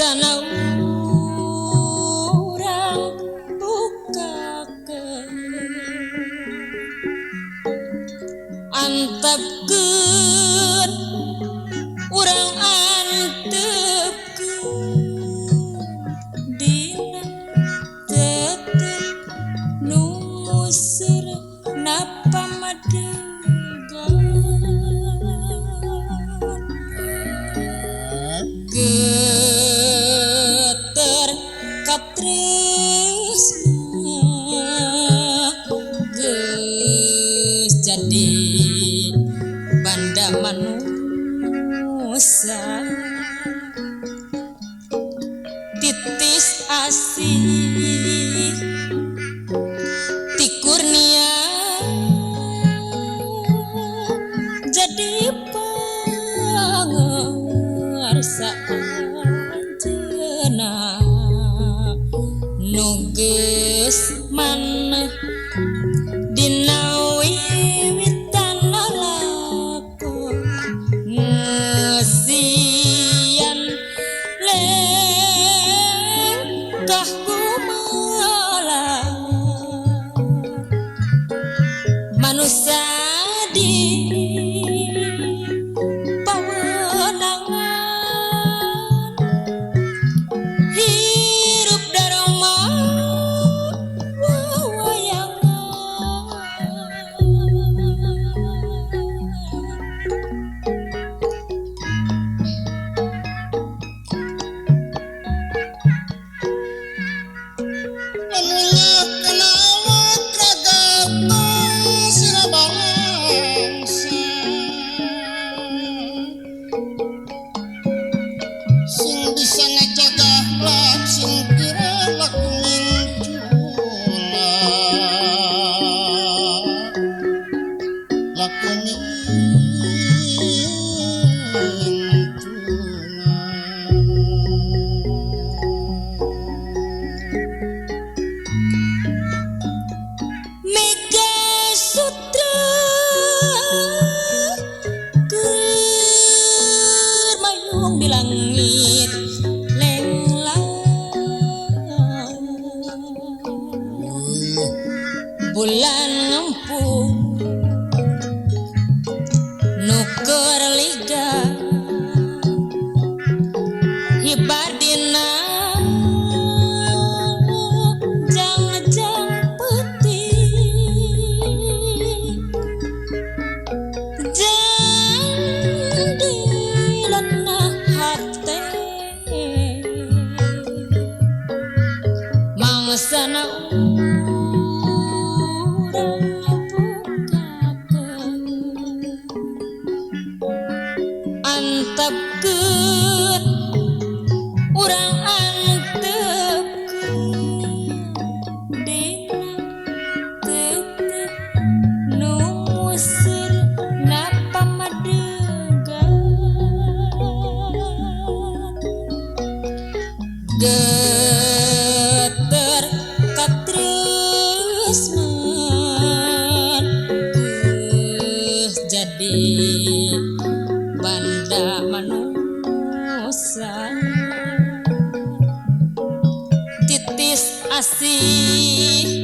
Mangsana urang bukakeun antepkeun urang antepkeun dina tetep nu museur pamadegan geter katresna geus jadi banda manusia titis asih ti kurnia jadi pangarsa anjeunna nu geus maneh dina wiwitan lalakon ngeusian lengkah gumelar manusia di pawenangan hirup darma wawayangan. Lamunnya kena awak ragatang sina bangsa sing bisa ngajaga lah sing kira laku mincuna laku mincuna. Mega Sutra keur mayung di langit lenglang bulan ngempu nu keur liga hibar dina jang-jang peuting jadi lenah hate mangsana urang bukakeun antepkeun urang antepkeun dina tetep nu museur pamadegan geter katresnan geus jadi banda manusia titis asih